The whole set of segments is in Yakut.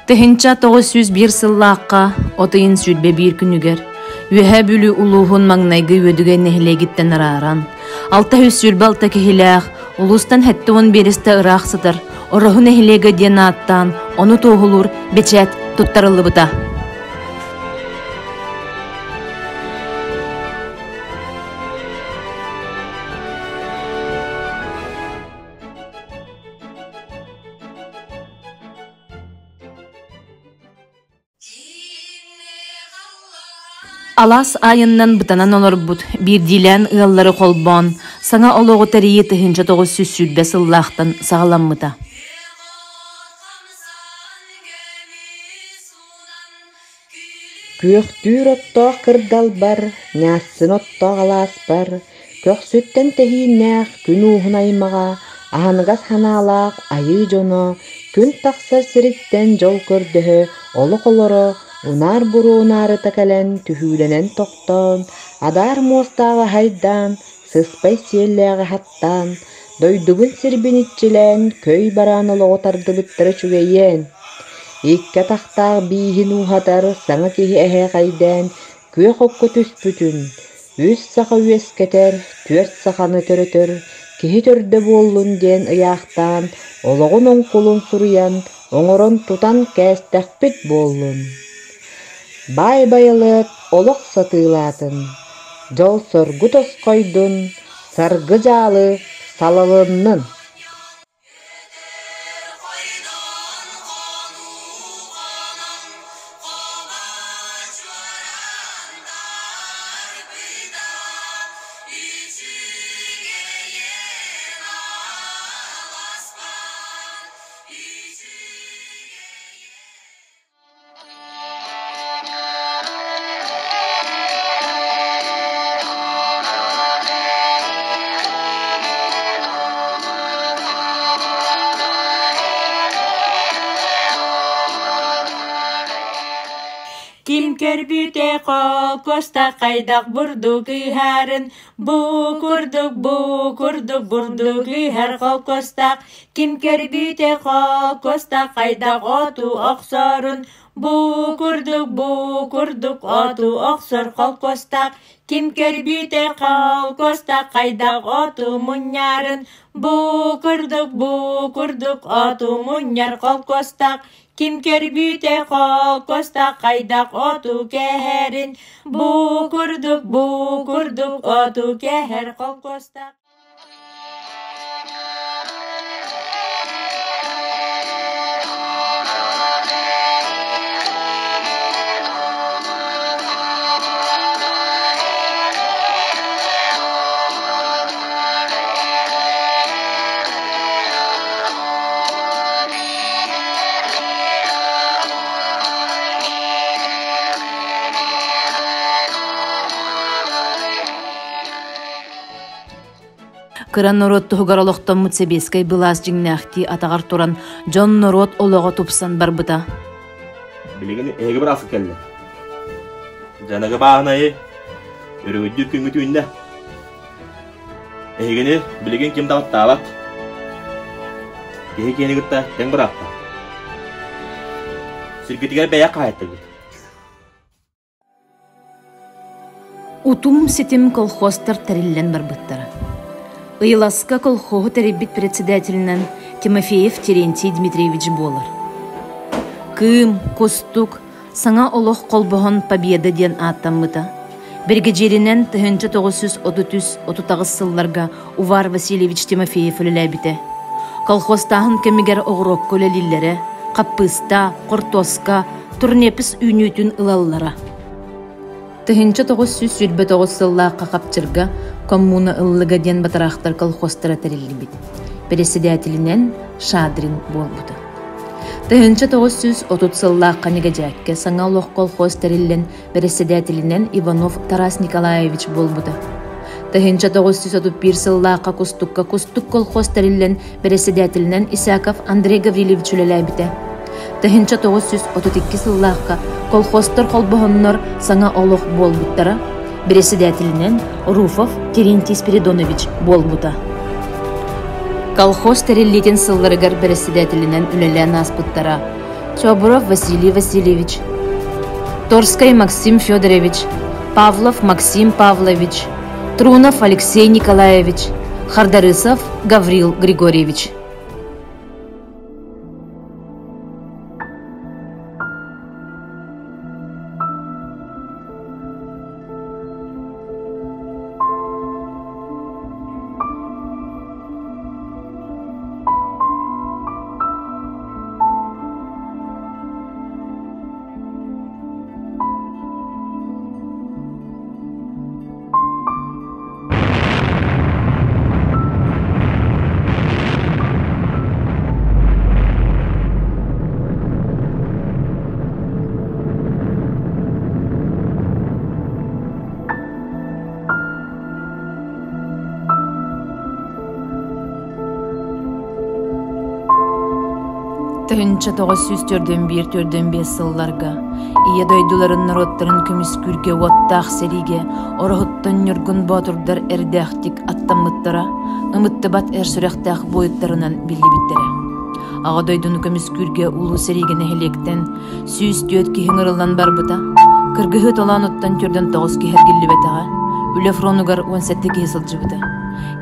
1901 сыллаахха от ыйын 21 күнүгэр Үөһээ Бүлүү улууһун маҥнайгы Үөдүгэй нэһилиэгиттэн арааран, 626 киһилээх, улуустан 70 биэрэстэ ыраах сытар Ороһу нэһилиэгэ диэн ааттаан, ону туоһулуур бэчээт туттарыллыбыта. Алаас аайыннан бытанан олорбут биирдиилээн ыаллары холбоон, саҥа олоҕу тэрийии 1920 сыллаахтан саҕаламмыта. Күөхтүүр оттоох кырдалбар, ньаассын оттоох алааспар, көхсүттэн тэһииннээх күн ууһун аймаҕа, аһыныгас санаалаах айыы дьоно күн тахсар сириттэн дьол көрдөһө олох олоро, унаар буруо унаарыта кэлэн түһүүлэнэн тохтоон, адаар муостааҕы аһайдаан, сыспай сиэллээҕи хаттаан, дойдубун сирбин иччилээн, көй бараан олоҕу тардыбыттара үчүгэйиэн. Икки атахтаах бииһин ууһатар саҥа киһи эһээхэйдээн күөх окко түспүтүн, үс саха үөскэтэр, түөрт саханы төрөтөр, киһи төрдө буоллун диэн ыйаахтаан, олоҕун оҥкулун суруйан, оҥорон-тутан кээстэхпит буоллун. Баай байылыат олох сатыылаатын, дьол-соргу тосхойдун, саргы-дьаалы салалыннын. Ким көрбүтэ холкуоста хайдах бурдук ыһарын, бу курдук, бу курдук бурдук ыһар холкуостаах. Ким көрбүтэ холкуоста хайдах оту охсорун, Бу курдук, бу курдук оту охсор холкуостаах, ким көрбүтэ холкуостаах хайдах оту мунньарын, бу курдук, бу курдук оту мунньар холкуостаах, ким көрбүтэ холкуостаах хайдах оту кэһэрин, бу курдук, бу курдук оту кэһэр холкуостаах. Кыра норуот туһугар олохтоммут сэбиэскэй былаас дьиҥнээхтии атаҕар туран, дьон-норуот олоҕо тупсан барбыта. Билигин эһиги бырааска кэллэ. Дьаныгы бааһынайы өрөгөйдүүр күҥҥүт үүннэ. Эһигини билигин ким да баттаабат. Киһи киһини кытта тэҥ быраапта. Сиргитигэр бэйэ хаһаайыттаргыт. Утум-ситим колхозтар тэриллэн барбыттара. Ыйыласка колхоһу тэрийбит председателинэн Тимофеев Терентий Дмитриевич буолар. Кыым, Кустук, Саҥа олох холбоһон Победа диэн ааттаммыта. Биригэдьииринэн 1933-38 сылларга Увар Васильевич Тимофеев үлэлээбитэ. Колхозтааһын кэмигэр оҕуруокка үлэлииллэрэ, хаппыыста, хортуоска, турнепс үүнүүтүн ылаллара. 1929 сыллаахха Хапчырга коммуна ыллыга диэн батараахтар колхозтара тэриллибит. Председателинэн Шадрин буолбута. 1930 сыллаахха Нэгэдьээккэ саҥа олох колхоз тэриллэн бэрэссэдээтэлинэн Иванов Тарас Николаевич буолбута. 1931 сыллаахха Кустукка Кустук колхоз тэриллэн бэрэссэдээтэлинэн Исаков Андрей Гаврильевич үлэлээбитэ. 1932 сыллаахха колхозтар холбоһоннор саҥа олох буолбуттара, бэрэссэдээтэлинэн Руфов Терентий Спиридонович буолбута. Колхоз тэриллиитин сылларыгар бэрэссэдээтэлинэн үлэлээн ааспыттара. Чобуров Василий Васильевич, Торскай Максим Федорович, Павлов Максим Павлович, Трунов Алексей Николаевич, Хардарысов Гаврил Григорьевич. 1941-45 сылларга Ийэ дойдуларын норуоттарын көмүскүүргэ уоттаах сэриигэ Ороһуттан Ньургун Боотурдар эрдээхтик аттаммыттара, ымыттыбат эр сүрэхтээх буойуттарынан биллибиттэрэ. Аҕа дойдуну көмүскүүргэ улуу сэриигэ нэһилиэктэн 104 киһи ыҥырыллан барбыта, кыргыһыы толоонуттан түрдэн тоҕус киһи эргиллибэтэҕэ, үлэ фронугар 17 киһи сылдьыбыта.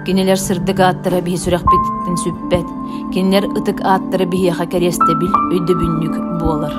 Кинилэр сырдык ааттара биһи сүрэхпититтэн сүппэт, кинилэр ытык ааттара биһиэхэ кэриэстэбил, өйдөбүнньүк буолар.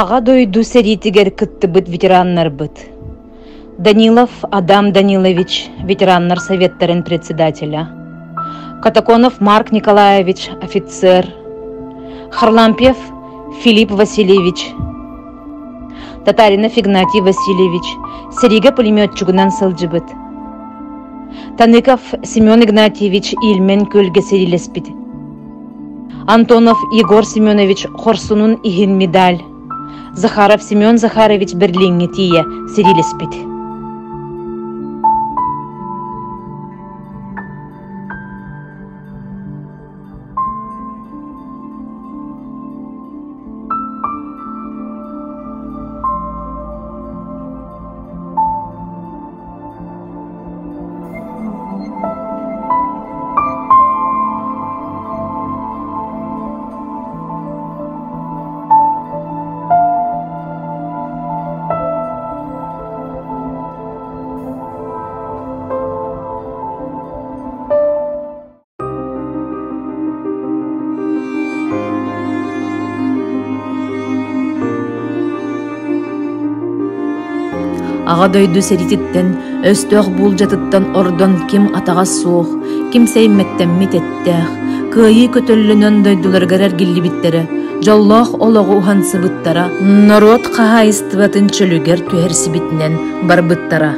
Аҕа дойду сэриитигэр кыттыбыт ветераннарбыт Данилов Адам Данилович, ветераннар советтарын председателя, Катаконов Марк Николаевич, офицер, Харлампьев Филипп Васильевич, Татаринов Игнатий Васильевич, сэриигэ пулеметчигынан сылдьыбыт. Таныков Семен Игнатьевич Ильмен күөлгэ сэриилэспит. Антонов Егор Семенович хорсунун иһин медаль. Захаров Семен Захарович Берлиҥҥэ тиийэ сэриилэспит. Аҕа дойду сэриититтэн, өстөөх буулдьатыттан ордон ким атаҕа суох, ким сэймэктэммит эттээх, кыайыы көтөллөнөн дойдуларыгар эргиллибиттэрэ, дьоллоох олоҕу уһансыбыттара, норуот хаһаайыстыбатын чөлүгэр түһэрсибитинэн барбыттара.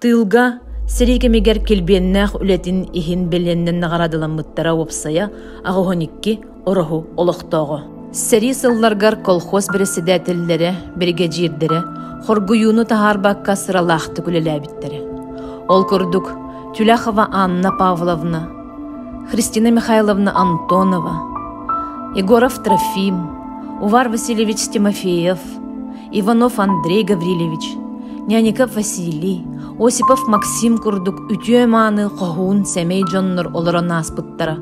Тыылга сэрии кэмигэр килбиэннээх үлэтин иһин бэлиэннэн наҕараадаламмыттара уопсайа 82 ороһу олохтооҕо. Сэрии сылларыгар колхоз бэрэссэдээтэллэрэ, биригэдьиирдэрэ хоргуйууну таһаарбакка сыралаахтык үлэлээбиттэрэ. Ол курдук, Тюляхова Анна Павловна, Христина Михайловна Антонова, Егоров Трофим, Увар Васильевич Тимофеев, Иванов Андрей Гаврильевич, Няников Василий, Осипов Максим курдук үтүө-мааны хоһуун сэмэй дьоннор олорон ааспыттара.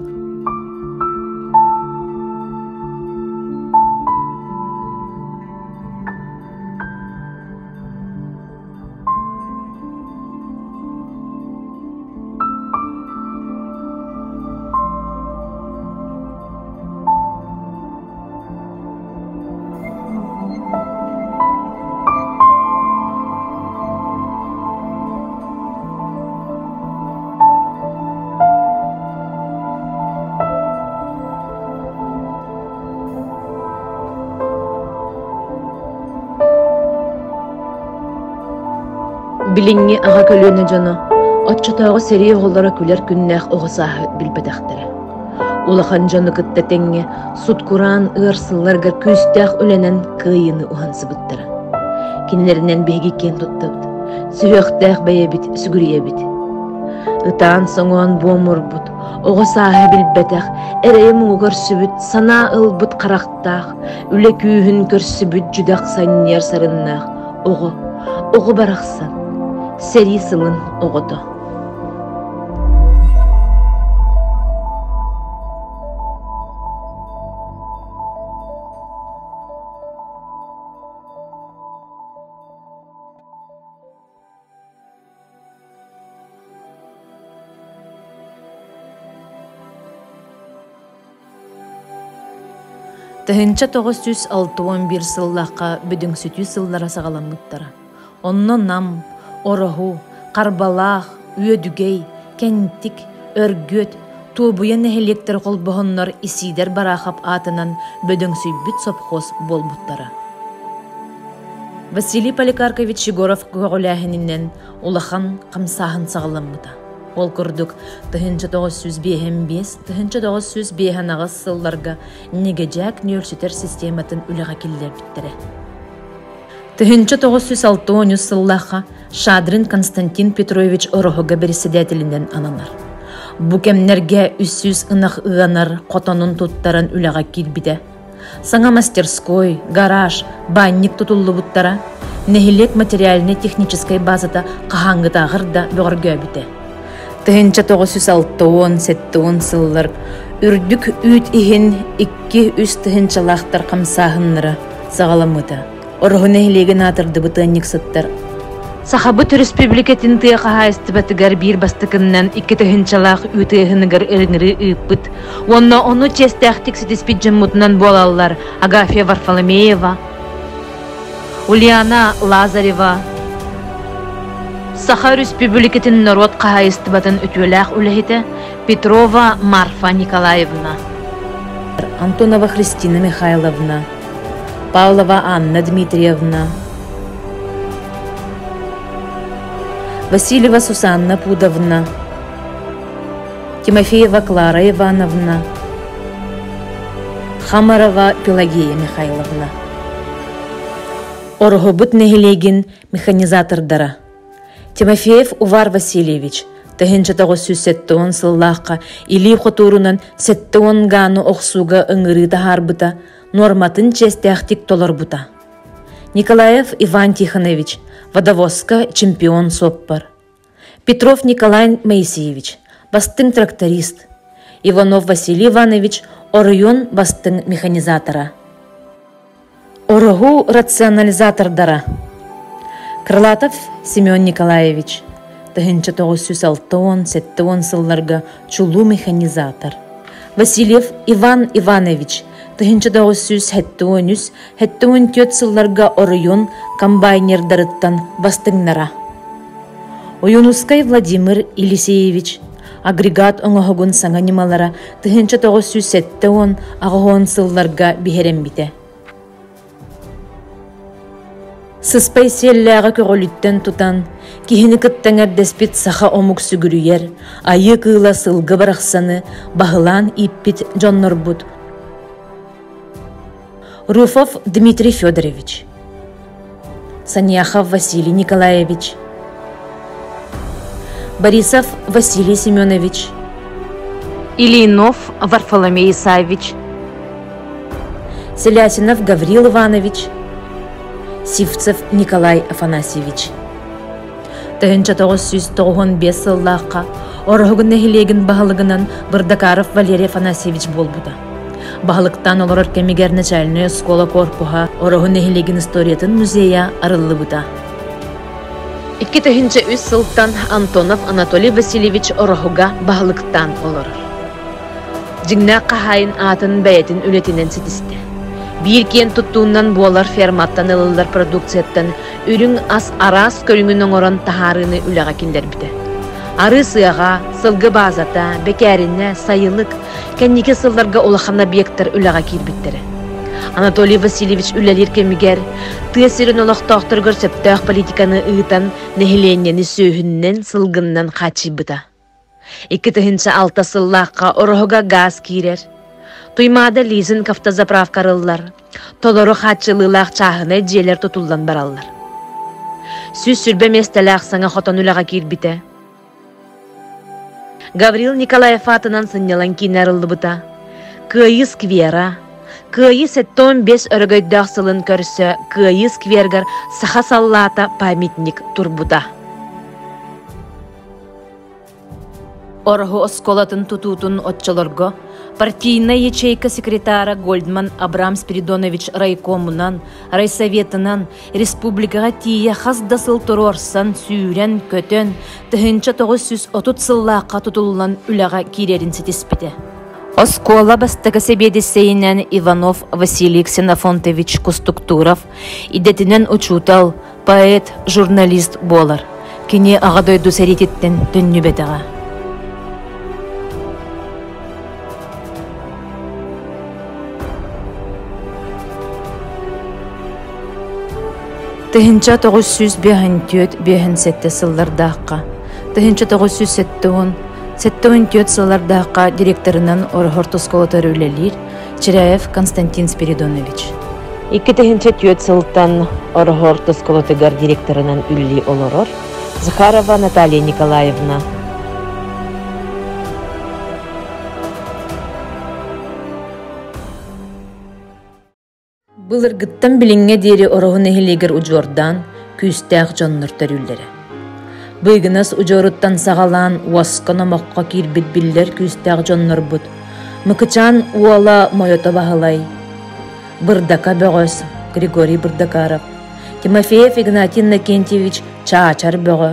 Билиҥҥи аҕа көлүөнэ дьоно оччотооҕу сэрии оҕолоро күлэр күннээх оҕо сааһы билбэтэхтэрэ. Улахан дьону кытта тэҥҥэ сут-кураан ыар сылларга күүстээх үлэнэн кыайыыны уһансыбыттара. Кинилэринэн биһиги киэн туттабыт, сүһүөхтээх бэйэбит сүгүрүйэбит. Ытаан-соҥоон буомурбут, оҕо сааһы билбэтэх, эрэйи муҥугар сүбүт, санаа ылбыт харахтаах, үлэ күүһүн көрсүбүт дьүдэх санньыар сарыннаах оҕо, оҕо барахсан, сэрии сылын оҕото. 1961 сыллаахха бөдөҥсүтүү сыллара саҕаламмыттара. Онно Нам, Ороһу, Харбалаах, Үөдүгэй, Кэнтик, Өргүөт, Туобуйа нэһилиэктэр холбоһоннор Исиидэр Бараахап аатынан бөдөҥсүйбүт сопхуос буолбуттара. Василий Поликарпович Егоров көҕүлээһининэн улахан хамсааһын саҕаламмыта. Ол курдук, 1955-1958 сылларга Нэгэдьээк нүөлсүтэр систематын үлэҕэ киллэрбиттэрэ. 1963 сыллаахха Шадрин Константин Петрович Ороһуга бэрэссэдээтэлинэн ананар. Бу кэмнэргэ 300 ынах ыанар хотонун туттаран үлэҕэ киирбитэ. Саҥа мастерской, гараж, баанньык тутуллубуттара, нэһилиэк материальнай-техническэй базата хаһааҥҥытааҕар да бөҕөргөөбүтэ. 1960-70 сыллар үрдүк үүт иһин 2-3 тыһыынчалаахтар хамсааһыннара саҕаламмыта. Ороһу нэһилиэгин аатырдыбыт ыанньыксыттар Сахабыт Өрөспүүбүлүкэтин тыа хаһаайыстыбатыгар биир бастакыннан икки тыһыынчалаах үүт ыаһыныгар ыҥырыы ыыппыт уонна ону чиэстээхтик ситиспит дьоммутунан буолаллар Агафья Варфоломеева, Ульяна Лазарева, Саха Өрөспүүбүлүкэтин норуот хаһаайыстыбатын үтүөлээх үлэһитэ Петрова Марфа Николаевна, Антонова Христина Михайловна, Павлова Анна Дмитриевна. Васильева Сусанна Пудовна, Тимофеева Клара Ивановна, Хамарова Пелагея Михайловна. Ороһобут нэһилиэгин механизатордара Тимофеев Увар Васильевич 1970 сыллаахха илии хотуурунан 70 гааны охсууга ыҥырыы таһаарбыта, нуорматын чиэстээхтик толорбута. Николаев Иван Тихонович водовозка чемпион суоппар. Петров Николай Моисеевич бастыҥ тракторист. Иванов Василий Иванович оройуон бастыҥ механизатора. Ороһу рационализатордара Крылатов Семен Николаевич 1960-70 сылларга чулуу механизатор. Васильев Иван Иванович 1973-74 сылларга оройуон комбайнердарыттан бастыҥнара. Ойуунускай Владимир Елисеевич агрегат оҥоһугун саҥа ньымалара 1970 сылларга биһирэммитэ. Сыспай сиэллээҕи көҕүлүттэн тутан, киһини кытта эҥэрдэспит саха омук сүгүрүйэр, айыы кыыла сылгы барахсаны баһылаан ииппит дьоннорбут Руфов Дмитрий Федорович, Саньяхов Василий Николаевич, Борисов Василий Семенович, Ильинов Варфоломей Исаевич, Селясинов Гаврил Иванович, Сивцев Николай Афанасьевич. 1995 сыллаахха Ороһугун нэһилиэгин баһылыгынан Бырдакаров Валерий Афанасьевич буолбута. Баһылыктаан олорор кэмигэр начальнай оскуола корпуһа Ороһу нэһилиэгин историятын музейа арыллыбыта. 2003 сылтан Антонов Анатолий Васильевич Ороһуга баһылыктаан олорор. Дьиҥнээх хаһаайын аатын бэйэтин үлэтинэн ситистэ. Биир киэн туттуунан буолар ферматтан ылыллар продукцияттан үрүҥ ас араас көрүҥүн оҥорон таһаарыыны үлэҕэ киллэрбитэ. Арыы сыаҕа, сылгы баазата, бэкээринэ, сайылык, кэнники сылларга улахан объектар үлэҕэ киирбиттэрэ. Анатолий Васильевич үлэлиир кэмигэр тыа сирин олохтоохторугар сөптөөх политиканы ыытан нэһилиэнньэни сүөһүннэн, сылгыннан хааччыйбыта. 2006 сыллаахха Ороһуга гаас киирэр. Туймаада лизинг автозаправка арыллар. Толору хааччылыылаах чааһынай дьиэлэр тутуллан бараллар. 120 миэстэлээх саҥа хотон үлэҕэ киирбитэ. Гаврил Николаев аатынан сынньалаҥ киинэ арыллыбыта. Кыайыы сквера, Кыайыы 75 өрөгөйдөөх сылын көрсө Кыайыы сквергар саха саллаата памятник турбута. Ороһу оскуолатын тутуутун оччолорго партийнай ячейка секретара Гольдман Абрам Спиридонович райкомунан, райсоветынан республикаҕа тиийэ хас да сыл туруорсан, сүүрэн-көтөн, 1930 сыллаахха тутуллан үлэҕэ киирэрин ситиспитэ. Оскуола бастакы сэбиэдиссэйинэн Иванов Василий Ксенофонтович Кустуктуров идэтинэн учуутал, Поэт, журналист буолар. Кини Аҕа дойду сэриититтэн төннүбэтэҕэ. 1954-57 сыллардаахха, 1970-74 сыллардаахха директорынан Ороһор оскуолатыгар үлэлиир Чиряев Константин Спиридонович. 2004 сылтан Ороһу орто оскуолатыгар директорынан үлэлии олорор Захарова Наталья Николаевна. Былыргыттан билиҥҥэ диэри Ороһу нэһилиэгэр удьуордаан күүстээх дьоннор төрүүллэрэ. Быыгынас удьуоруттан саҕалаан уоска-номоххо киирбит биллэр күүстээх дьоннорбут Мыкычаан уола Мойото Баһылай, Бырдака Бөҕөс Григорий Бырдакаров, Тимофеев Игнатий Иннокентьевич Чаачар Бөҕө,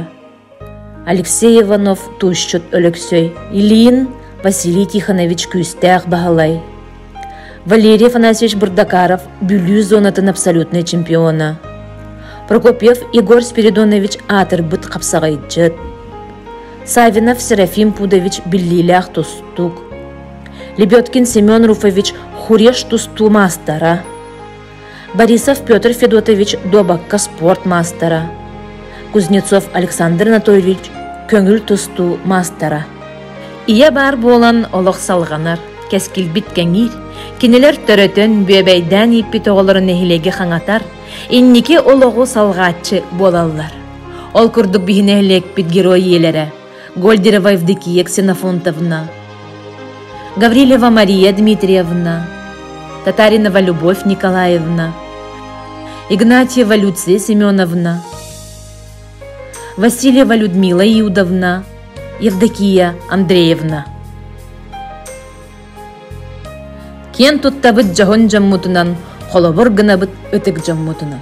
Алексей Иванов Туусчут Өлөксөй, Ильин Василий Тихонович Күүстээх Баһылай, Валерий Афанасьевич Бырдакаров Бүлүү зонатын абсолютнай чемпиона, Прокопьев Егор Спиридонович аатырбыт хапсаҕайдьыт, Савинов Серафим Пудович биллиилээх тустуук, Лебедкин Семен Руфович Хуреш тустуу маастара, Борисов Петр Федотович дуобакка спорт маастара. Кузнецов Александр Анатольевич көҥүл тустуу маастара. Ийэ баар буолан олох салҕанар, кэскилбит кэҥиир, кинилэр төрөтөн, бүөбэйдээн ииппит оҕолорун нэһилиэги хаҥатар, инники олоҕу салҕааччы буолаллар. Ол курдук биһи нэһилиэкпит герой ийэлэрэ Гольдерова Евдокия Ксенофонтовна, Гаврильева Мария Дмитриевна, Татаринова Любовь Николаевна, Игнатьева Люция Семеновна, Васильева Людмила Иудовна, Евдокия Андреевна. Киэн туттабыт дьоһун дьоммутунан, холобур гынабыт ытык дьоммутунан.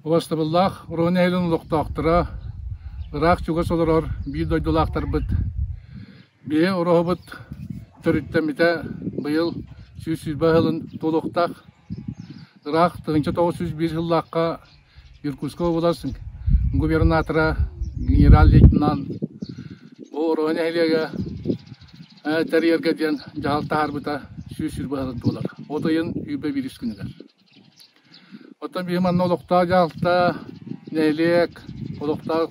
Убастабыллаах Уруу нэһилиэгин олохтоохторо, ыраах-чугас олорор биир дойдулаахтарбыт Биһи уруһубут төрүттэммитэ быйыл 120 сылын туолуохтаах. Ыраах 1901 сыллаахха Иркутскай уобалас губернатора генерал-лейтенант бу Уруһу нэһилиэгэ тэрийэргэ диэн дьаһал таһаарбыта 120 сылын туолар. От ыйын 21 күнүгэр. Оттон биһи манна олохтоох дьаһалта, нэһилиэк, олохтоох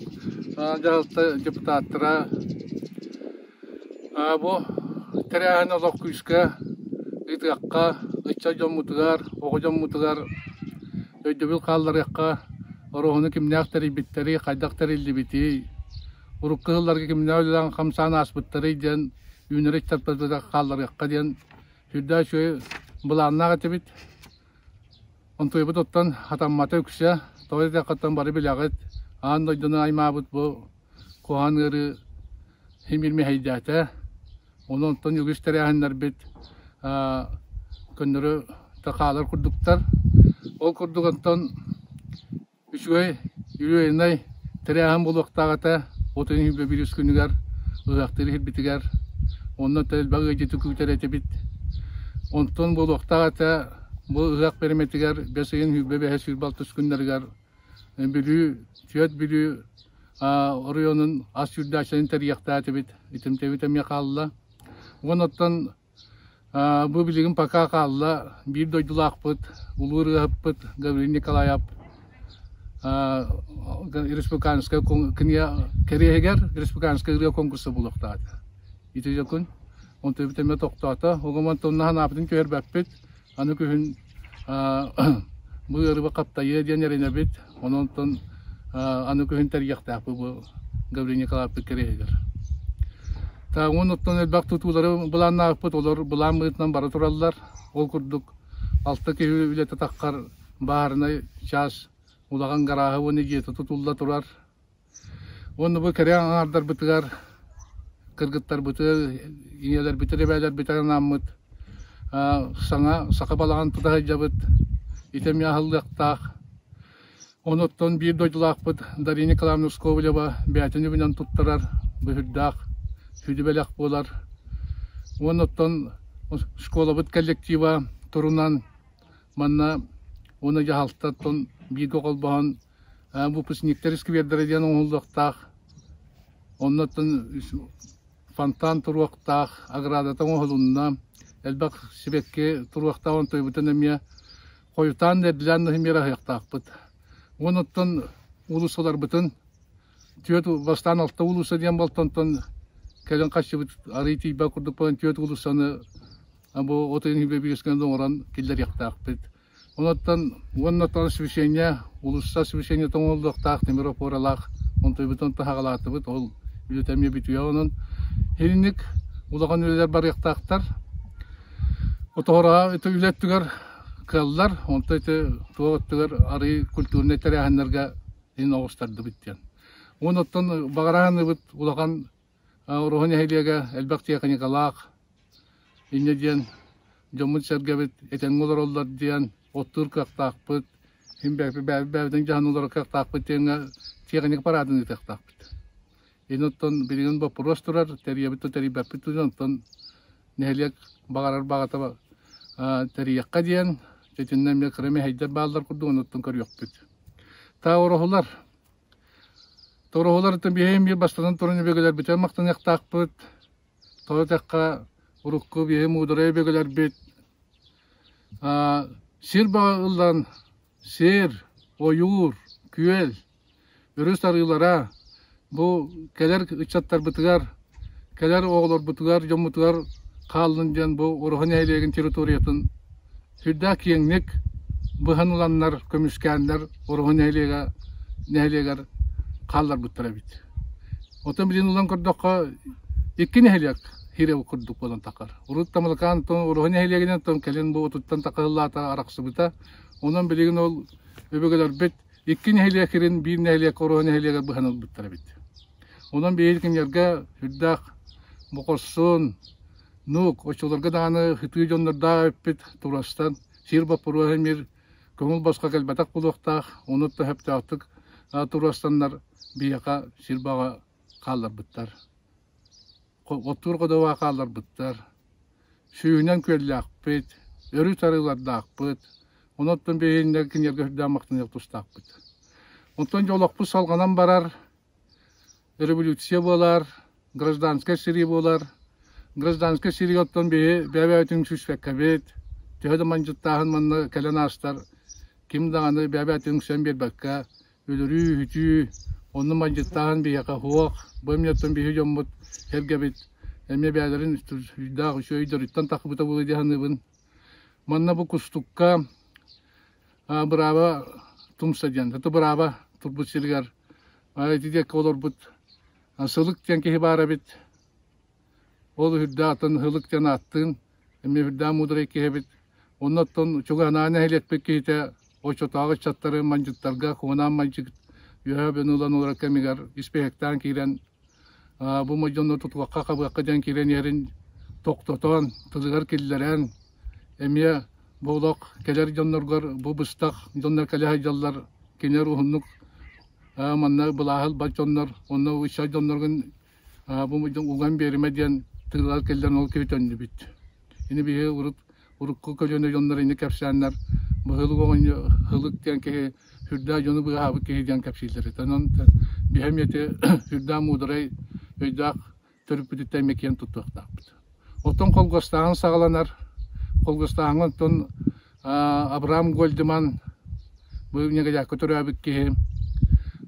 дьаһалта депутаттара бу тэрээһин олох күүскэ ыытыахха, ыччат дьоммутугар, оҕо дьоммутугар өйдөбүл хаалларыахха, Ороһуну кимнээх тэрийбиттэрий, хайдах тэриллибитий, урукку сылларга кимнээх үлэлээн хамсаан ааспыттарый диэн үүнэр ыччаттарбытыгар хаалларыахха диэн сүрдээх үчүгэй былааннаах этибит. Онтуйбут оттон хатаммата үксэ, тоҕо диэтэххэ бары билэҕит, аан дойдуну аймаабыт бу куһаҕан ыарыы син биир мэһэйдээтэ. Онон оттон үгүс тэрээһиннэрбит көннөрү да хаалар курдуктар. Ол курдук оттон Үчүгэй юбилейнай тэрээһин буолуохтаах этэ. От ыйын биирис күнүгэр ыһыахтыыр иһирбитигэр онно элбэх ыалдьыты күүтэр этибит. Онтон буолуохтаах этэ бу ыһыах бириэмэтигэр бэс ыйын 25-26 күннэригэр Бүлүү, Түөт Бүлүү оройуонун ас сүүрдээччилэрин тэрийиэхтээх этибит. Итинтэбит эмиэ хаалла. Уонна оттон Бу билигин пока хаалла биир дойдулаахпыт, улуу ырыаһыппыт Гаврил Николаев республиканскай кэриэһигэр республиканскай ырыа конкурса буолуохтаата. Ити дьокун онтубут эмиэ тохтоото. Оҕом онтон санаабытын түһэрбэппит. Аны күһүн бу ыарыыга хаптайыа диэн эрэнэбит. Онон онтон аны күһүн тэрийиэхтээхпит бу Гаврил Николаевпыт кэриэһигэр. Тааҥын оттон элбэх тутуулары былааннаабыппыт, олор былаан быһыытынан бара тураллар. Ол курдук алта киһи үлэтэ таххар бааһынай чаас улахан гарааһы уонна дьиэтэ тутулла турар. Уонна бу кэрэ аҥаардарбытыгар, кыргыттарбытыгар, ийэлэрбитигэр, эбээлэрбитигэр анааммыт саҥа саха балаҕан тута сылдьабыт. Ити эмиэ аһыллыахтаах. Онуттан биир дойдулаахпыт Дария Николаевна Скобелева бэйэтин үбүнэн туттарар быһырдаах сүдү бэлэх буолар. Уонна оттон школабыт коллектива турунан манна уонна дьаһалтаттан бииргэ холбоһон выпускниктар сквердэрэ диэн оҥоһуллуохтаах. Оннуттан фонтан туруохтаах, оградата оҥоһулунна, элбэх сибэкки туруохтаах онтуйбутун эмиэ хойутаан да эрдэлээн да иһин аһыахтаахпыт. Уонуттан уулуссаларбытын түөрт бастаан алта уулусса диэн болтонтон кэлин хасчыбыт арый тиийбэт курдук буолан түөрт уулуссаны бу от ыйын биирискэнэн оҥорон киллэриэхтээхпит. Онуттан уонна освещение, уулусса освещениета оҥоһуллуохтаах тимир опоралаах онтуйбутун таһаҕалаатыбыт. Ол үлэтэ эмиэ бүтүө. Онон итинник улахан үлэлэр барыахтаахтар. Отоһороҕо ити үлэ өттүгэр кыаллар, онто ити туох өттүгэр арыый культурнай тэрээһиннэргэ иһин оҕустардыбыт диэн. Уонуттан баҕарааныбыт улахан Ороһу нэһилиэгэ элбэх техникалаах, инньэ диэн дьоммут-сэргэбит этэҥҥэ олороллор диэн оттуур кыахтаахпыт, син бэйэбитин дьаһан олорор кыахтаахпыт диэҥҥэ техника параадын ыытыахтаахпыт. Ини оттон билигин боппуруос турар, тэрийэбит да тэрийбэппит да онтон нэһилиэк баҕарар баҕата тэрийиэххэ диэн, итиннэ эмиэ кыра мэһэйдэр бааллар курдук онуттан көрүөхпүт. Таа Тороһулар биһиги биир бастатан туран өбүгэлэрбитигэр махтаныахтаахпыт. Тоҕо диэтэххэ, урукку биһиги муударай өбүгэлэрбит сир баҕа ыллан сир, ойуур, күөл, өрүс арыылара бу кэлэр ыччаттарбытыгар, кэлэр оҕолорбутугар, дьоммутугар хааллын диэн бу Ороһу нэһилиэгин территориятын Сүрдээх киэҥник быһан ыланнар, көмүскээннэр Ороһу нэһилиэгэ нэһилиэгэр хаалларбыттар эбит. Оттон билигин ылан көрдөххө, икки нэһилиэк хирэв курдук буолан тахар. Урут Тамалакаан Ороһу нэһилиэгинэн, оттон кэлин бу отуттан такыһыллаата арахсыбыта. Онон билигин ол өбүгэлэрбит икки нэһилиэк хирин биир нэһилиэк Ороһу нэһилиэгэр быһан ылбыттар эбит. Онон биһиги кинилэргэ сүрдээх бокорсун, Нук, оччолорго даҕаны сытыы дьоннордоох эбиппит, турастан сир боппуруоһа эмиэ көҥүл босхо кэлбэтэх буолуохтаах, ону да сөптөөхтүк туруостаннар биһиэхэ сир баҕа хаалларбыттар. Оттуур ходуһаҕа хаалларбыттар. Сүүһүнэн күөллээхпит, өрүс арыылардаахпыт, онон биһиги кинилэргэ сүрдээх махтаныах тустаахпыт. Онтон дьэ олохпут салҕанан барар, революция буолар, гражданскай сэрии буолар. Гражданскай сэриигэ оттон биһи бэйэ-бэйэбитин үҥсүспэккэбит, төһө да мандьыттааһын манна кэлэн аастар, ким даҕаны бэйэ-бэйэтин үҥсэн биэрбэккэ, өлөрүү-үһүтүү, онно мандьыттааһын биһиэхэ суох. Бу эмиэ оттон биһи дьоммут сэргэбит эмиэ бэйэлэрин сүрдээх үчүгэй өйдөрүттэн тахсыбыта буолуо дии саныыбын. Манна бу Кустукка бырааба тумса диэн, это бырааба турбут сиригэр ити диэки олорбут Сылык диэн киһи баар эбит. Ол үрдээх атын Һылык диэн ааттыын, эмиэ үрдээх муударай киһи эбит. Онно оттон чугаһынааҕы нэһилиэкпит киһитэ оччотооҕу ыччаттары мандьыттарга куонаан мандьык үөһэ бөну ылан олорор кэмигэр испииһэктээн киирэн бу модьону тутуохха хабыахха диэн киирэн иһэрин тохтотон, тылыгар киллэрэн эмиэ бу олох кэлэр дьонноргор бу быстах дьоннор кэлэ сылдьаллар кинилэр уһуннук манна былааһы ылбат дьоннор онно ыччат дьонноргун бу уган биэримэ диэн тыылар кэллэн ол киһи төннүбүт. Ини биһи урут урукку көлүөнэ дьоннор ини кэпсээннэр быһылык оҕонньо һылык диэн киһи сүрдээх дьону быыһаабыт киһи диэн кэпсииллэр. Онон биһи эмиэ сүрдээх муударай өйдөөх төрүппүтүттэн эмиэ киэн туттуохтаахпыт. Оттон холгостааһын саҕаланар. Холгостааһыҥҥа оттон Абрам Гольдеман бу Негодякка төрөөбүт киһи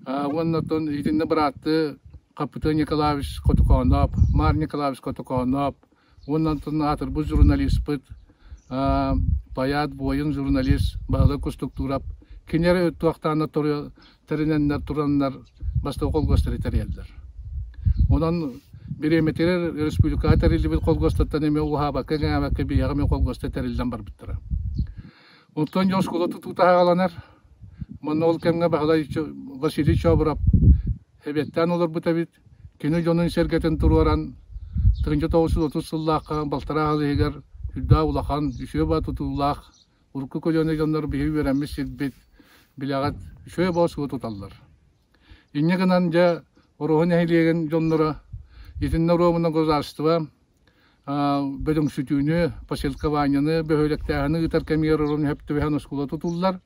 уонна оттон итиннэ быраатты Хаппытыан Николаевич Хотукооноп, Мар Николаевич Хотукооноп уонна оттон аатырбыт журналиспыт поэт, буойун журналист Баһылай Кустуктуурап кинилэр туохтааннар тэринэннэр тураннар бастакы холкуостары тэрийэллэр. Онон бириэмэтигэр республикаҕа тэриллибит холкуостартан эмиэ уһаабакка кэҥээбэккэ биһиэхэ эмиэ холкуостар тэриллэн барбыттара. Онтон дьон оскуола тутуута саҕаланар. Манна ол кэмҥэ Баһылай Василий Чобуров эбиэттээн олорбут эбит. Кини дьонун-сэргэтин туруоран 1930 сыллаахха балтараа сыл иһигэр үрдээх улахан, үчүгэй баа тутуулаах Урукку көлүөнэ дьоннор биһиги үөрэммит сирбит, билэҕит, үчүгэй боосугу туталлар. Инньэ гынан дьэ Ороһу нэһилиэгин дьонноро итиннэ оруобуна государство Бөдөҥсүтүүнү, поселкованиены, бөһүөлэктээһини ыытар кэмигэр орон сөп түбэһэн оскуола тутуллар.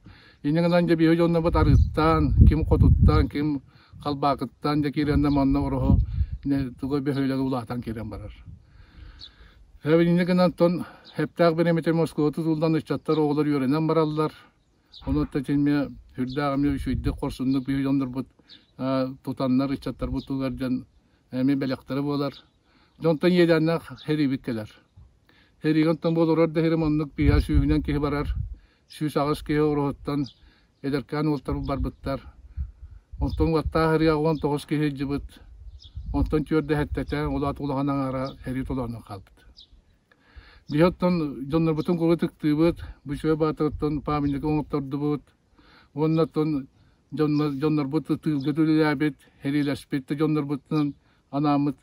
Инньэ гынан дьэ биһиги дьоннорбут арыыттан, ким хотуттан, ким халбаакыттан дьэ киирэннэ манна ороһу туга бөһүөлэгэ улаатан киирэн барар. Инньэ гынан тон хэптээх бириэмэтэ Москва тутуллан ыччаттар оҕолор үөрэнэн бараллар. Ону эмиэ сүрдээх эмиэ үчүгэйдик хорсуннук биһиги дьоннорбут тутаннар ыччаттарбыт тугар дьон эмиэ бэлэхтэрэ буолар. Дьонтон иэдээннээх сэриибит кэлэр. Сэриигэ онтон буоларар да сирим оннук биһиэхэ сүүһүнэн киһи барар. 108 киһи ороһуттан эдэркээн уолтар барбыттар. Онтон уоттаах ырыа 19 киһи илдьибит. Онтон түөрдэ сэттэтэ, ол аата улахан аҥаара сэрии толоонун хаалбыт. Биһи оттон дьоннорбутун куруук ытыктыыбыт, бу үчүгэй баатырыттан памятник оҥоттордубут. Уонна оттон дьоннорбут тыылга үлэлээбит, сэриилэспит да дьоннорбутунан анааммыт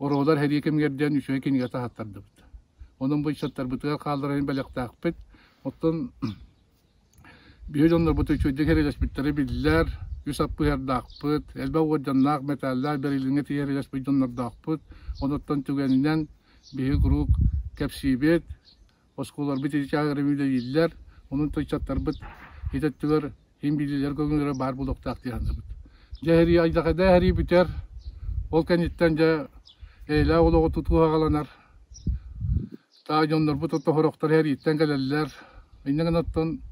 Ороолар сэрии кэмигэр диэн үчүгэй кинигэ таһааттардыбыт. Онон бу ыччаттарбытыгар хаалларан бэлэхтээхпит. Оттон биһи дьоннорбут үчүгэйдик сэриилэспиттэрэ биллэр, үс аппыһардаахпыт, элбэх уордьаннаах, мэтээллээх Берлиҥҥэ тиийэ сэриилэспит дьоннордоохпут. Онуттан түгэнинэн биһи куруук кэпсиибит, оскуолаларбыт ити чааһыгар үлэлииллэр, онон ыччаттарбыт ити өттүгэр иһин билиилэр көҥүллэрэ баар буолуохтаах дии саныыбыт. Дьэ сэрии айдахайдаа сэрии бүтэр, ол кэнниттэн дьэ эйэлээх олоҕу тутуу саҕаланар. Таа дьоннорбут отоһорохтор сэрииттэн кэлэллэр. Инньэ гынан оттон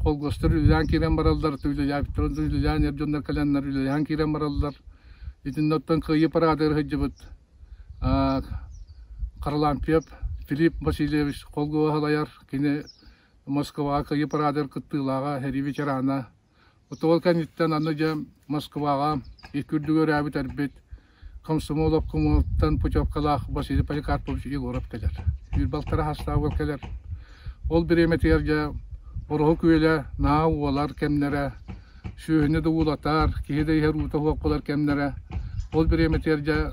холкуостар үлэлээн киирэн бараллар, үлэлээбиттэр үлэлээн эр дьоннор кэлэннэр үлэлээн киирэн бараллар. Итиннэ оттон Кыайыы параадыгар сылдьыбыт Харлампьев Филипп Васильевич холкуоһу салайар. Кини Москваҕа Кыайыы параадыгар кыттыылааҕа, сэрии ветерана. Ол кэнниттэн аны дьэ Москваҕа икки үрдүгэр өрөөбүт эрбит комсомол обкомолтан путевкалаах Василий Поликарпович Егоров кэлэр. Биир балтара хастаах кэлэр. Ол бириэмэтигэр дьэ Ороһу күөлэ наһаа уолар кэмнэрэ, сүөһүнү да уулатар, киһи да иһэр уута суох буолар кэмнэрэ. Ол бириэмэтигэр дьэ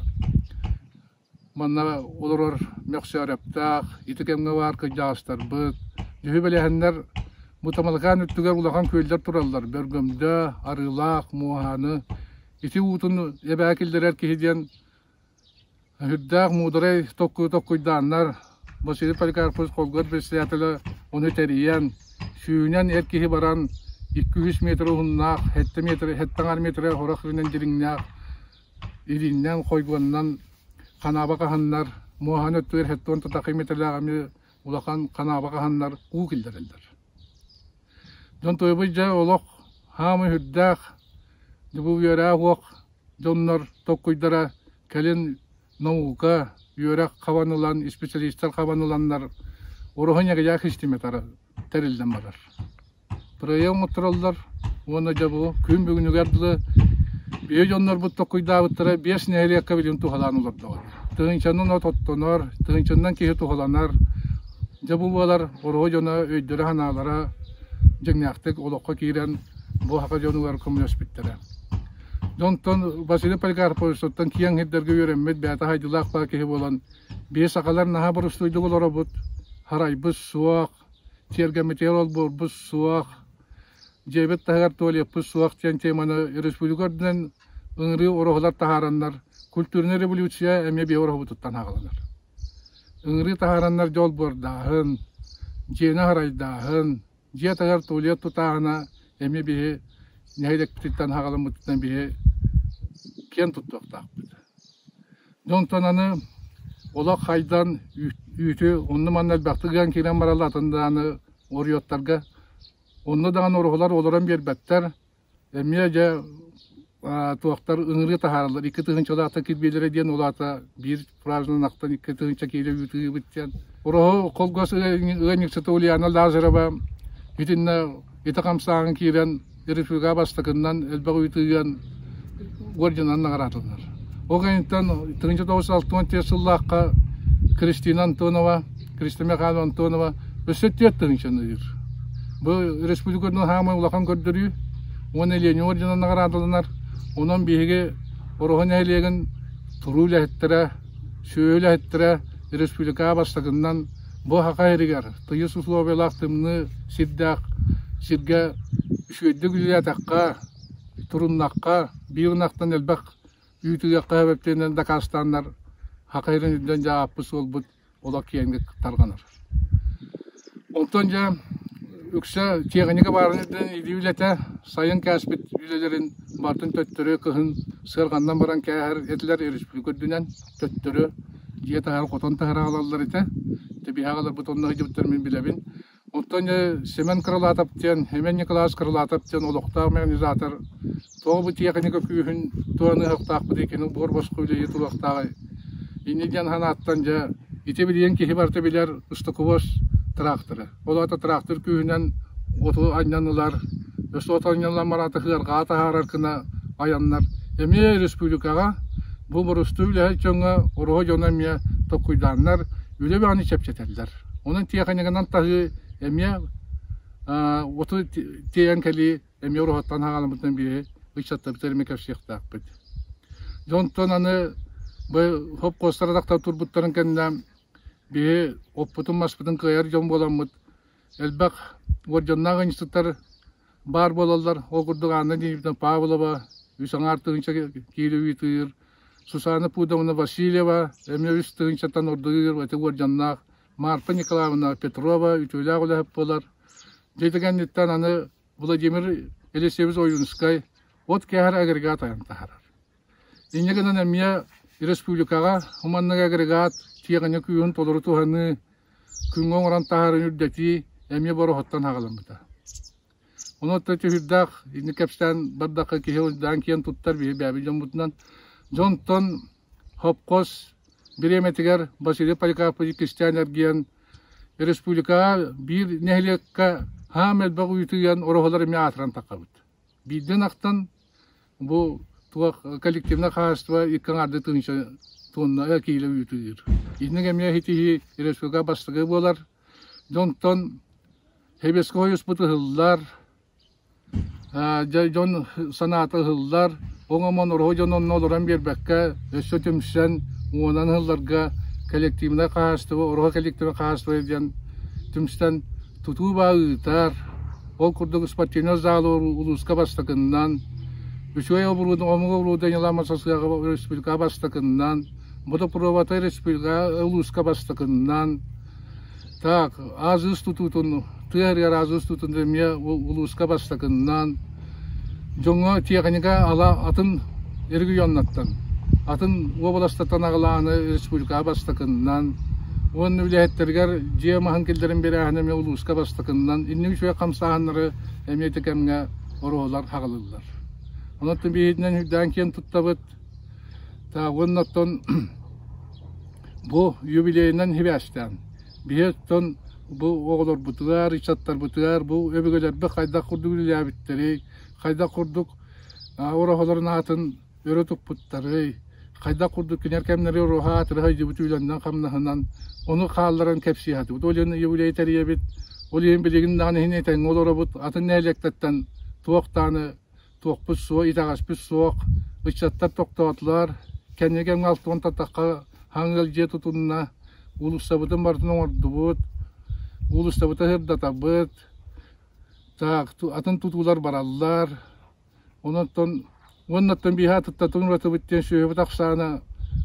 Манна олорор Мөхсөөрөптөөх, ити кэмҥэ баар кырдьаҕастарбыт, дьүһү бэлэһэннэр бу Тамалакаан үрдүгэр улахан күөллэр тураллар, Бөргөмдө, Арыылаах, Муоһааны. Ити уутун эбээ киллэрэр киһи диэн сүрдээх муударай толкуйу толкуйдааннар, Василий Поликарпович холгор председателэ ону тэрийэн, сүүнэн эр киһи баран 200 метр уһуннаах, 7 метр, 7 аҥар метр хорох үрүнэн дириҥнээх илииннэн, хойгуоннан ханаба хаһаннар, муоһаны өттүгэр хэттуон татахый метрэлээх эмиэ улахан ханаба хаһаннар уу киллэрэллэр. Дьон туйбут дьэ олох хаамый үрдээх, бу үөрээ уох дьоннор толкуйдара кэлин наука, үөрэх хабан ылан, специалистар хабан ыланнар ороһун ягыйаах истиметара тэриллэн барар. Бырайыак оҥоттороллор уонна дьэ бу күн бүгүнүгэр дылы биһи дьоннорбут токуйдаабыттара биэс нэһилиэккэ билигин туһалаан олордоҕо. Тыһыынчанан от оттонор, тыһыынчанан киһи туһаланар. Дьэ бу буолар оруо дьоно өйдөрө-санаалара дьиҥнээхтик олоххо киирэн бу саха дьонугар көмөлөспүттэрэ. Дьонтон Василий Поликарповичтан киэҥ сирдэргэ үөрэммит бэйэтэ хайдылаах баар киһи буолан биһи сахалар наһаа боростуойдук олоробут, харайбыт суох, Тиэргэммитигэр олбуорбут суох, дьиэбит таһыгар туалеппыт суох диэн теманы республика үрдүнэн ыҥырыы ороһулар таһаараннар культурнай революция эмиэ биһи ороһубутуттан аҕаланар. Ыҥырыы таһаараннар дьэ олбуордааһын, дьиэни харайдааһын, дьиэ таһыгар туалет тутааһына эмиэ биһи нэһилиэкпититтэн аҕаламмытыттан биһи киэн туттуохтаахпыт. Дьонтон аны олох хайдан үүтү онно-манна элбэхтик ыан киирэн бараллар атын даҕаны оруйуоттарга. Онно даҕаны ороһулар олорон биэрбэттэр. Эмиэ дьэ туохтар ыҥырыы таһаараллар. 2000-лаахтан кирбиилэрэ диэн ол аата биир фразанан ахтан 2000 киилэ үүт ыыбыт диэн. Ороһу холкуос ыанньыксыта Ульяна Лазарева итиннэ ити хамсааһын киирэн РФ-га бастакыннан элбэх үүт ыан орденынан наҕараадаланар. Ол кэнниттэн 1964 сыллаахха Кристина Антонова, Кристина Михайловна Антонова өссө түөрт тыһыынчаны ыыр. Бу республикатын хаамай улахан көрдөрүү уонна Ленин орденынан наҕараадаланар. Онон биһиги Ороһу нэһилиэгин туруу үлэһиттэрэ, сүөһү үлэһиттэрэ республикаҕа бастакыннан бу Саха сиригэр тыйыс условиялаах тымныы сирдээх сиргэ үчүгэйдик үлэлээтэххэ, туруннахха, биир ынахтан элбэх үүт ыахха эбэптиэнэн дакаастааннар Саха сирин үрдүнэн дьэ ааппыт суолбут. олох киэҥник тарҕанар. Онтон дьэ үксэ тиэхиньикэ баарын үрдүнэн илии үлэтэ, сайын кээспит үлэлэрин барытын төттөрү кыһын сыарҕаннан баран кээһэр этилэр республика үрдүнэн төттөрү дьиэ таһар хотон таһар аҕалаллар этэ. Тэбиһэ аҕаларбыт онно сылдьыбыттарын мин билэбин. Оттон Семен Крылатов диэн, Семен Николаевич Крылатов диэн олохтоох механизатор тоҕо бу тиэхиньикэ күүһүн туһаныахтаахпытый, кини буор босхо үлэлии туруохтааҕый? Инньэ диэн санааттан дьэ ити билигин киһи барыта билэр устукубос тракторы. Ол аата трактор күүһүнэн оту анньан ылар, өссө от анньыллан бараата ыарҕаа таһаарар гына айаннар. Эмиэ республикаҕа бу боростуой үлэһит дьоҥҥо ороһу дьоно эмиэ толкуйдааннар үлэ бөҕөнү чэпчэтэллэр. Онон тиэхиньикэнэн таһыы эмиэ оту тиэйэн кэлии эмиэ уруһуттан хаҕаламмытынан биһи ыччаттарбыт эмиэ кэпсиэхтээхпит. Дьонтон аны бу хопкуостар атахтар турбуттарын кэннэ биһи оппутун-маспытын кыайар дьон буоламмыт элбэх уордьаннаах институттар баар буолаллар. Ол курдук Анна Дмитриевна Павлова үс аҥаар тыһыынча киилэ үүт Сусана Пудовна Васильева эмиэ үс тыһыынчаттан ордугур ити уордьаннаах Марфа Николаевна Петрова үтүөлээх үлэһит буолар. Дьэ ити кэнниттэн аны Владимир Елисеевич Ойуунскай от кээһэр агрегат айан таһаарар. Инньэ гынан эмиэ республикаҕа маннык агрегат тиэхиньэ күүһүн толору туһаныы, күҥҥэ оҥорон таһаарыы үрдэтии эмиэ бороһоттон аҕаламмыта. Онон түһүрдээх инник кэпсээн бардахха киһи ылдаан киэн туттар биһи бэйэбит дьоммутунан. Дьонтон хопкос бириэмэтигэр Василий Поликарпович кистээн эргийэн республикаҕа биир нэһилиэккэ хаам элбэх уютуйан ороһолор эмиэ аатыран таххабыт. Биирдэн ахтан бу туох коллективнай хаһаайыстыба икки аҥаардыы тыһыынча тонна киилэ үүтү ыыр. Итинник эмиэ ситиһии республика бастакы буолар. Дьонтон Сэбиэскэй Союзпут ыһыллар, дьон санаата ыһыллар, оҥомон ороһу дьон онно олорон биэрбэккэ өссө түмсэн уонан ыһылларга коллективнай хаһаайыстыба, ороһу коллективнай хаһаайыстыба диэн түмсэн тутуу баа ыытар. Ол курдук спортивнай зал улууска бастакыннан, үчүгэй оборудование, омук оборудованиелаах мастерскойга республика бастакыннан, водопровода республика улууска бастакыннан, Так, азыс тутуутун, тыа иһигэр азыс тутуутун эмиэ улууска бастакыннан, дьоҥҥо тиэхиньикэ ала атын регионнартан, атын уобаластартан аҕалааны республикаҕа бастакыннан, уонна үлэһиттэригэр дьиэ маһын киллэрин биэрээһин эмиэ улууска бастакыннан, инник үчүгэй хамсааһыннары эмиэ ити кэмҥэ оруоллар хаҕылыллар. Онон биһигинэн үрдээн киэн туттабыт. Так, уонна оттон Бу юбилейынан сибээстээн, биһи оттон бу оҕолорбутугар, ыччаттарбытыгар бу өбүгэлэрбит хайдах курдук үлэлээбиттэрий, хайдах курдук ороһолорун аатын өрө туппуттарый, хайдах курдук кинилэр кэмнэри оруоһа аатыра сылдьыбыт үлэннэн-хамнаһынан ону хаалларан кэпсии сатыыбыт. Ол иһин юбилей тэрийэбит, ол иһин билигин даҕаны иһин этэҥҥэ олоробут, атын нэһилиэктэртэн туох даҕаны Туохпут суох, итэҕэспит суох, ыччаттар тохтоотулар, кэнники кэмҥэ алтыан таттахха хаҥ ыал дьиэ тутунна, уулуссабытын барытын оҥордубут, уулуссабытын сырдатабыт, так, атын тутуулар бараллар, онон уоннаттан биһи атыттатын уратыбыт диэн сүөһүбүт ахсаана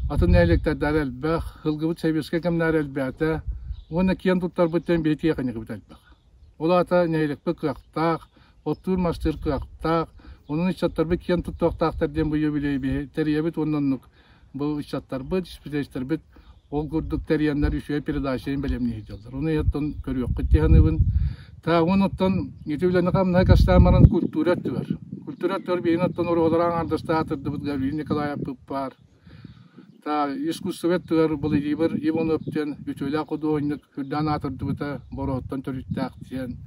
атын нэһилиэктэрдээр элбэх, сылгыбыт сэбиэскэй кэмнээр элбээтэ уонна киэн туттарбыт диэн биһи тиэхиньикэбит элбэх. Ол аата нэһилиэкпит кыахтаах, оттуур-мастыыр кыахтаах, онон ыччаттарбыт киэн туттуохтаахтар диэн бу юбилейи тэрийэбит уонна оннук бу ыччаттарбыт, исписэлиистэрбит ол курдук тэрийэннэр үчүгэй передачаны бэлэмнии сылдьаллар. Ону иһиттэн көрүөххүт дии саныыбын. Та уон оттон ити үлэни хамнаһы кастаан баран культура өттүгэр. Культура өттүгэр биһигин оттон оруоллара аҥаардастаах аатырдыбыт Гаврил Николаевпыт баар. Та искусство өттүгэр Владимир Иванов диэн үтүөлээх худуоһунньук үрдээн аатырдыбыта Бороһуттан төрүттээх диэн.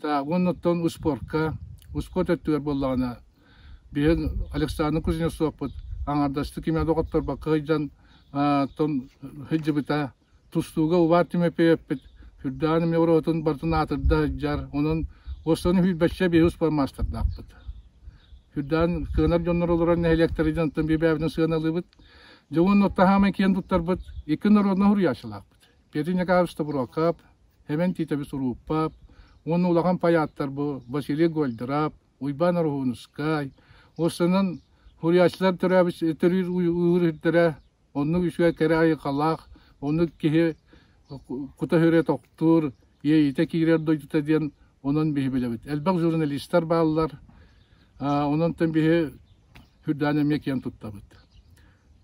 Та уонна оттон успуорка, успуорт өттүгэр буоллаҕына биһиги Александр Кузнецовпут аҥаардастыы кимиэхэ да хотторбокко сылдьан тон сылдьыбыта. Тустууга Увар Тимофеевпит үрдээн эмиэ оруотун барытын аатырда сылдьар. Онон уостаны сүүрбэччэ биһи успуорт маастардаахпыт. Үрдээн кыанар дьоннор олорор нэһилиэктэрин дьонтон бэйэбитин сыаналыыбыт. Дьэ уонна оттаһаамай киэн туттарбыт икки народнай суруйааччылаахпыт. Петр Николаевич Тобуруокап, Хэмэн Тиитэбис Урууппап уонна улахан паятар бу Василий Гольдерап, Уйбаан Ороһуунускай. Уостанан суруйааччылар төрөөбүт төрүүр уйуур сирдэрэ оннук үчүгэй кэрэ айылҕалаах, оннук киһи кута-сүрэ тохтуур, иэйиитэ киирэр дойдута диэн онон биһи билэбит. Элбэх журналистар бааллар, онон биһи үрдээн эмиэ киэн туттабыт.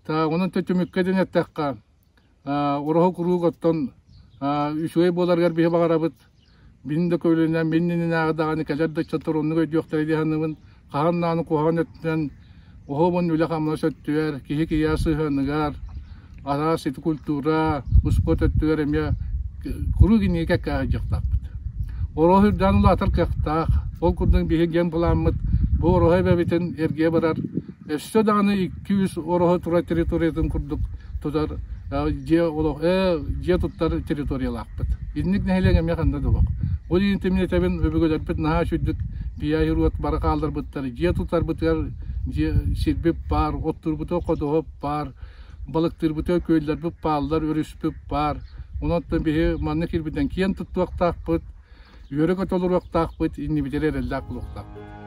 Та онон түмүккэ диэн эттэххэ, Ураһа куруук оттон үчүгэй буоларыгар биһи баҕарабыт. Мин да көлүнэн, мин иннинээҕи даҕаны кэлэр да ыччаттар оннук өйдүөхтэрэ дии саныыбын. Хаһан даҕаны куһаҕан өттүнэн оһуобун үлэ-хамнас өттүгэр, киһи киһиэхэ сыһыаныгар, араас ити культура, успуорт өттүгэр эмиэ куруук инники кэккэ сылдьыахтаахпыт. Ороһу үрдээн улаатар кыахтаах. Ол курдук биһиги гиэн былааммыт бу Ороһу эбэбитин эргийэ барар Өссө даҕаны 200 ороһу турар территориятын курдук тутар дьиэ олох дьиэ туттар территориялаахпыт. Инник нэһилиэк эмиэ ханна да олох. Ол иһин тимниэтэбин өбүгэлэрбит наһаа үчүгдүк пиаһируот бары хаалларбыттар. Дьиэ тутарбытыгар дьиэ сирбит баар, оттуурбутугар ходуһа баар, балыктыырбытыгар күөллэрбит бааллар, өрүспүт баар. Онон биһи манна киирбитинэн киэн туттуохтаахпыт, үөрэ-көтө олоруохтаахпыт, иннибитигэр эрэллээх буолуохтаахпыт.